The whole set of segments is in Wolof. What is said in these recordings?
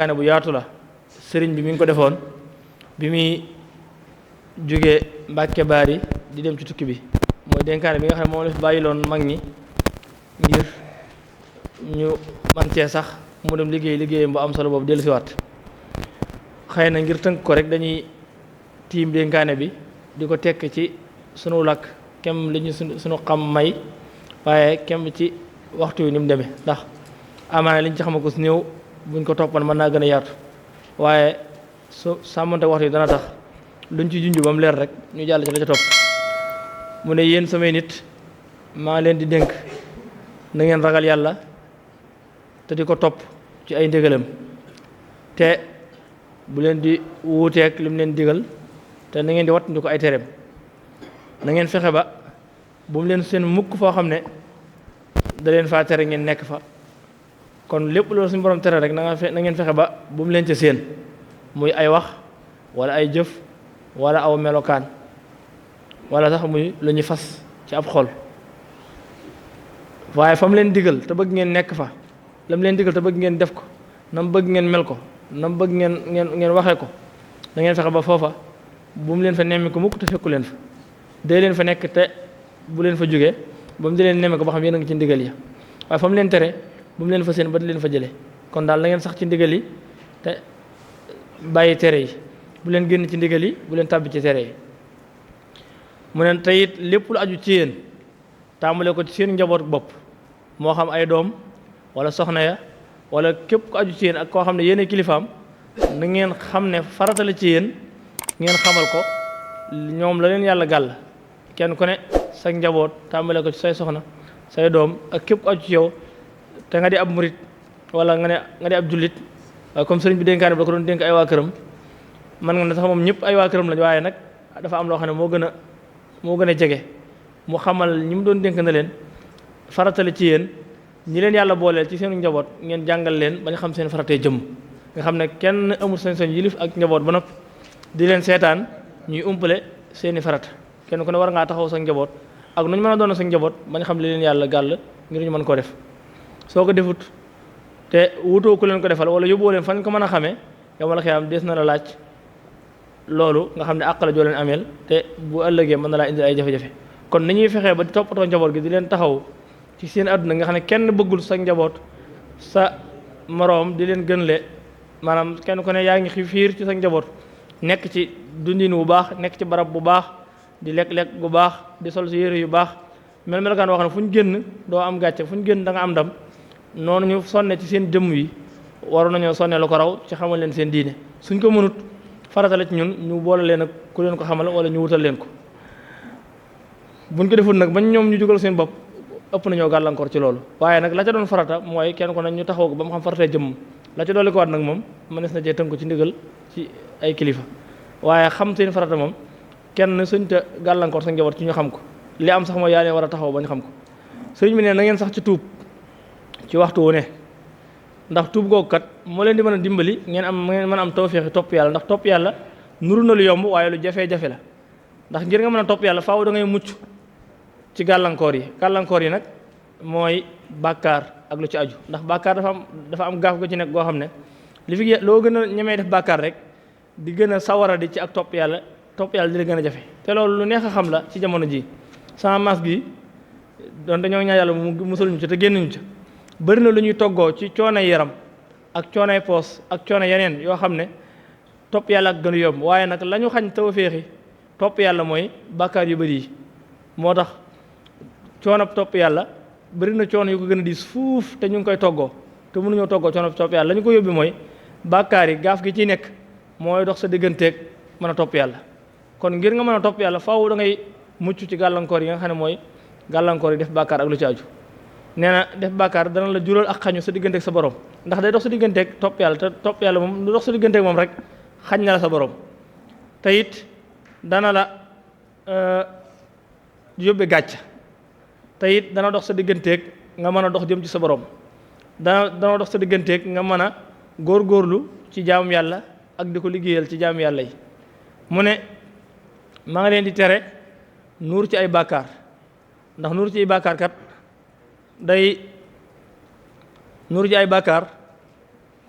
kaane bu yaatu la sëriñ bi mi ngi ko defoon bi muy jóge Mbàkke Baari di dem ci tukki bi mooy dénkaane bi nga xam ne moom la fi bàyyiloon mag ñi ngir ñu man cee sax mu dem liggéeyam bu am solo boobu dellu siwaat xëy na ngir tënk ko rek dañuy tiim dénkaane bi di ko tekk ci sunu làkk kem li ñu sunu xam may waaye kem ci waxtu wi ni mu demee ndax amaana liñ ci xam ko su néew buñ ko toppan mën naa gën a yaatu waaye su sàmmante waxtu yi dana tax luñ ci junj ba mu leer rek ñu jàll ci la ca topp mu ne yéen samay nit maa leen di dénk na ngeen ragal yàlla te di ko topp ci ay ndigalam te bu leen di wuuteeg li mu leen digal te na ngeen di wattandiku ay tereem na ngeen fexe ba bu mu leen seen mukk foo xam ne da leen faa tere ngeen nekk fa kon lépp loolu suñu borom tere rek na ngeen fexe ba bu mu leen ca seen muy ay wax wala ay jëf wala aw melokaan wala sax muy lu ñu fas ci ab xol waaye fa mu leen digal te bëgg ngeen nekk fa la mu leen digal te bëgg ngeen def ko na mu bëgg ngeen mel ko na mu bëgg ngeen waxee ko da ngeen fexe ba foofa bu mu leen fa nemmi ko mukk te fekku leen fa dee leen fa nekk te bu leen fa jógee ba mu di leen nemmi ko ba xam yéen a ngi ci ndigal yi waaye fa mu leen tere bu mu leen fa seen ba di leen fa jëlee kon daal na ngeen sax ci ndigal yi te bàyyi tere yi bu leen génn ci ndigal yi bu leen tàbbi ci tere yi mu ne te it lépp lu aju ci yéen tàmbale ko ci seen njaboot bopp moo xam ay doom wala soxna ya wala képp ku aju ci yéen ak koo xam ne yéen kilifaam na ngeen xam ne farata la ci yéen ngeen xamal ko ñoom la leen yàlla gàll kenn ku ne sa njaboot tàmbale ko ci say soxna say doom ak képp ku aju ci yow te nga di ab murit wala nga di ab jullit waaye comme sëriñ bi dénkaane bi da ko doon dénk ay waa këram man nga ne sax moom ñëpp ay waa këram lañ waaye nag dafa am loo xam ne moo gën a jege mu xamal ñi mu doon dénk na leen faratale ci yéen ñi leen yàlla booleel ci seen njaboot ngeen jàngal leen ba nga xam seen faratee jëmm nga xam ne kenn amul sañ-sañ yilif ak njaboot ba noppi di leen seetaan ñuy umpale seeni farata kenn ku ne war ngaa taxaw sa njaboot ak nu ñu mën a doon sa njaboot ba nga xam li leen yàlla gàll ngir ñu mën koo def soo ko defut te wutoo ku leen ko defal wala yóbboo leen fan ko mën a xamee yow ma la xëy am des na la laaj loolu nga xam ne àq la joo leen ameel te bu ëllëgee mën na laa indil ay jafe-jafe kon ni ñuy fexee ba di toppatoo njaboot gi di leen taxaw ci seen àdduna nga xam ne kenn bëggul sa njaboot sa moroom di leen gënle maanaam kenn ku ne yaa ngi fiir ci sa njaboot nekk ci dundin bu baax nekk ci barab bu baax di lekk-lekk bu baax di sol si yére yu baax melokaan wax ne fu ñu génn doo am gàcce fu ñu génn da nga am ndam noonu ñu sonne ci seen jëmm yi waroon nañoo sonne lu ko raw ci xamal leen seen diine suñ ko mënut faratale ci ñun ñu boole leen ak ku leen ko xamal wala ñu wutal leen ko buñ ko deful nag bañ ñoom ñu jógal seen bopp ëpp nañoo gàllankoor ci loolu waaye nag la ca doon farata mooy kenn ko nag ñu taxaw ko ba mu xam faratee jëmm la ca dolli ko waat nag moom mënees na cee tënk ko ci ndigal ci ay kilifa waaye xam seen farata moom kenn suñ te gàllankoor sa njaboot ci ñu xam ko li am sax mooy yaa leen war a taxaw ba ñu xam ko sëriñ bi ne na ngeen sax ci tuub ci waxtu wu ne ndax tuub googu kat moo leen di mën a dimbali ngeen mën a am tawfeexi topp yàlla ndax topp yàlla nuru na lu yomb waaye lu jafe-jafe la ndax ngir nga mën a topp yàlla faaw da ngay mucc ci gàllankoor yi nag mooy bàkkaar ak lu ci aju ndax bàkkaar dafa am gaaf ga ci nekk goo xam ne li fi loo gën a ñemee def bàkkaar rek di gën a sawara di ci ak topp yàlla di la gën a jafe te loolu lu neex a xam la ci jamono ji sama mas gi doon dañoo ñaan yàlla mu musal ñu ci te génnuñu ci bëri na lu ñuy toggoo ci coonay yaram ak coonay poos ak coono yeneen yoo xam ne topp yàlla ak gën a yomb waaye nag la ñu xañ tawfeexi topp yàlla mooy bàkkaar yu bëri yi moo tax coono topp yàlla bëri na coono yu ko gën a diis fuuf te ñu ngi koy toggoo te mënuñoo toggoo coono topp yàlla la ñu ko yóbbi mooy bàkkaar yi gaaf gi ciy nekk mooy dox sa digganteeg mën a topp yàlla kon ngir nga mën a topp yàlla faaw da ngay mucc ci gàllankoor yi nga xam ne mooy gàllankoor yi def bàkkaar ak lu ci aju nee na def bàkkaar dana la jural ak xañu sa digganteeg sa borom ndax day dox sa digganteeg topp yàlla te topp yàlla moom lu dox sa digganteeg moom rek xañ na la sa borom te it dana la yóbbe gàcc te it dana dox sa digganteeg nga mën a dox jëm ci sa borom dana dox sa digganteeg nga mën a góorgóorlu ci jaamu yàlla ak di ko liggéeyal ci jaamu yàlla yi mu ne maa ngi leen di tere nuur ci ay bàkkaar ndax nuur ci ay bàkkaar kat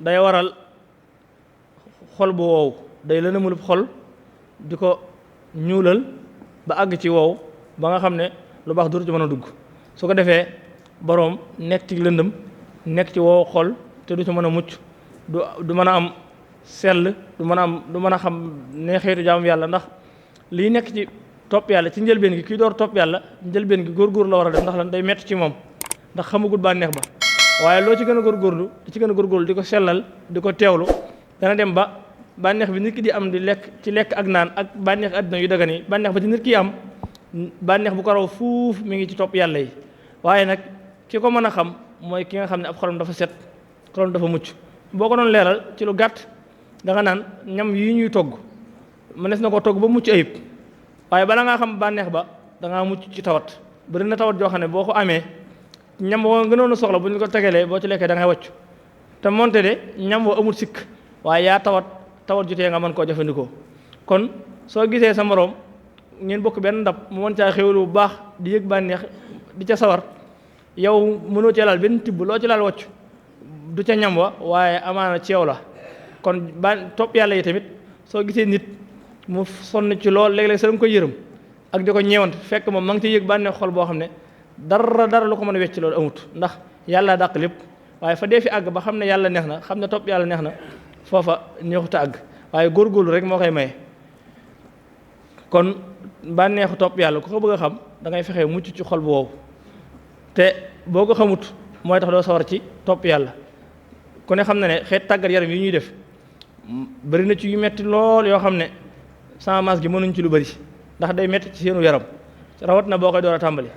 day waral xol bu wow day lëndëmalub xol di ko ñuulal ba àgg ci wow ba nga xam ne lu baax dootu ci mën a dugg su ko defee boroom nekk ci lëndëm nekk ci wow xol te du ci mën a mucc du mën a am sell du mën a xam ne xeetu jaamu yàlla ndax lii nekk ci topp yàlla ci njëlbeen gi kii door topp yàlla njëlbeen gi góorgóor la war a def ndax lan day metti ci moom ndax xamagul bànneex ba waaye loo ci gën a góorgóorlu di ko sellal di ko teewlu dana dem ba bànneex bi nit ki di am di lekk ci lekk ak naan ak bànneex àddina yu dagan yi bànneex ba ci nit ki am bànneex bu ko raw fuuf mi ngi ci topp yàlla yi waaye nag ki ko mën a xam mooy ki nga xam ne ab xolam dafa set xolam dafa mucc boo ko doon leeral ci lu gàtt da nga naan ñam yi ñuy togg mënees na ko togg ba mucc ayib waaye bala ngaa xam bànneex ba da ngaa mucc ci tawat bëri na tawat joo xam ne boo ko amee ñam woo gënoon a soxla bu ñu ko tegalee boo ci lekkee da ngay wàcc te monte de ñam woo amul sikk waaye yaa tawat jutee nga mën koo jëfandikoo kon soo gisee sa moroom ngeen bokk benn ndab mu mën caa xéwlu bu baax di yëg bànneex di ca sawar yow mënoo cee laal benn tibb loo ci laal wàcc du ca ñam wa waaye amaana ci yow la kon topp yàlla yi tamit soo gisee nit mu sonn ci lool léeg-léeg sa nga koy yërëm ak di ko ñeewant fekk moom ma ngi ciy yëg bànneex xol boo xam ne dara lu ko mën a wecc loolu amut ndax yàlla dàq lépp waaye fa dee fi àgg ba xam ne yàlla neex na xam ne topp yàlla neex na foofa neexut a àgg waaye góorgóorlu rek moo koy maye kon bànneexu topp yàlla ku ko bëgg a xam da ngay fexe mucc ci xol bu wow te boo ko xamut mooy tax doo sawar ci topp yàlla ku ne xam na ne xeet tàggat yaram yi ñuy def bari na ci yu metti lool yoo xam ne sama maas gi mënuñ ci lu bari ndax day metti ci seenu yaram rawat na boo koy door a tàmbali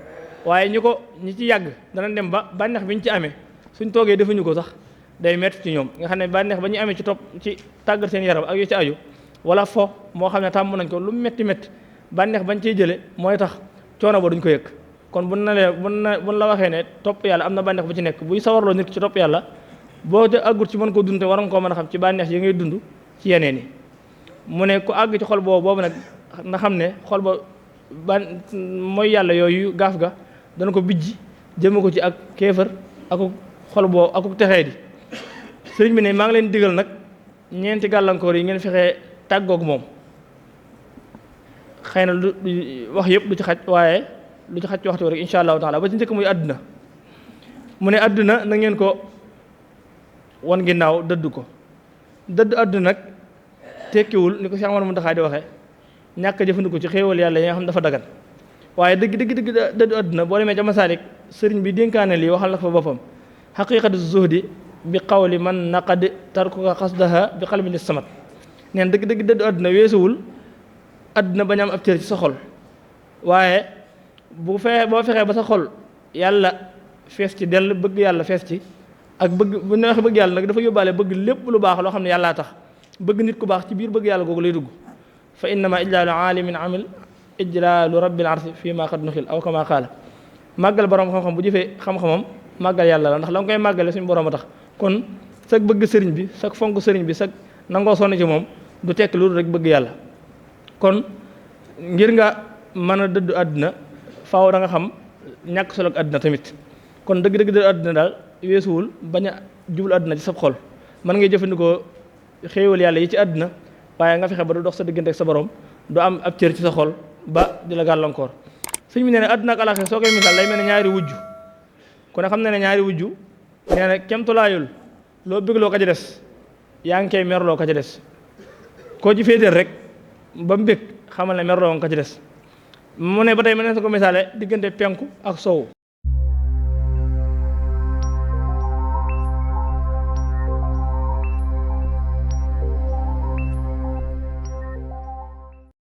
waaye ñi ci yàgg dana dem ba bànneex bi ñu ci amee suñ toogee defuñu ko sax day metti ci ñoom nga xam ne bànneex ba ñu amee ci tàggat seen yaram ak yu ci aju wala fo moo xam ne tàmm nañ ko lu metti bànneex bañ ciy jële mooy tax coono ba duñ ko yëg kon buñ la waxee ne topp yàlla am na bànneex bu ci nekk buy sawarloo nit ki ci topp yàlla boo te àggut ci mën ko dund te war nga koo mën a xam ci bànneex yi ngay dund ci yeneen yi mu ne ku àgg ci xol boobu nag na xam ne xol ba mooy yàlla yooyu gaaf ga dana ko bijji jëme ko ci ak kéefër aku xol boobu aku texee di sëriñ bi ne maa ngi leen digal nag ñeenti gàllankoor yi ngeen fexee tàggoog moom xëy na lu wax yëpp du ci xaj waaye lu ci xaj ci waxtu rek insha allahu taala ba ci njëkk muy àdduna mu ne àdduna na ngeen ko wan ginnaaw dëdd ko dëdd àdduna nag tekkiwul ni ko Cheikh Amadou Mountakha di waxee ñàkk a jëfandikoo ci xéewal yàlla yi nga xam ne dafa dagan waaye dëgg dëddu àdduna boo demee ca Masaalik sëriñ bi dénkaane lii waxal la fa boppam xaqiqatu zuhdi bi qawli man naqad tarkuka xasdaha bi qalbin samat neen dëgg dëddu àdduna weesuwul àdduna bañ am ab cër ci sa xol waaye boo fexee ba sa xol yàlla fees ci dell bëgg yàlla fees ci ak bëgg bu ñu waxee bëgg yàlla nag dafa yóbbaale bëgg lépp lu baax loo xam ne yàllaa tax bëgg nit ku baax ci biir bëgg yàlla googu lay dugg fa innama ijlaalu aalimin amil ijlaalu rabbil arsi fii ma qad nuxil aw kama qaala màggal borom xam-xam bu jëfee xam-xamam màggal yàlla la ndax la nga koy màggale suñu borom a tax kon sag bëgg sëriñ bi sag fonk sëriñ bi sag nangoo sonn ci moom du tekk loolu rek bëgg yàlla kon ngir nga mën a dëddu àdduna faaw da nga xam ñàkk solo ak àdduna tamit kon dëgg-dëgg dëddu àdduna daal weesuwul bañ a jublu àdduna ci sab xol mën ngay jëfandikoo xéewal yàlla yi ci àdduna waaye nga fexe ba du dox sa diggante ak sa borom du am ab cër ci sa xol ba di la gàllankoor sëñ bi nee ne àdduna ak alaxira soo koy misaal lay mel ne ñaari wujju ku ne xam ne ñaari wujju nee na kemtulaayul loo bégloo ka ca des yaa ngi koy merloo ka ca des koo ci féeteel rek ba mu bég xamal ne merloo nga ka ca des mu ne ba tey mën na sa ko misaale diggante penku ak soowu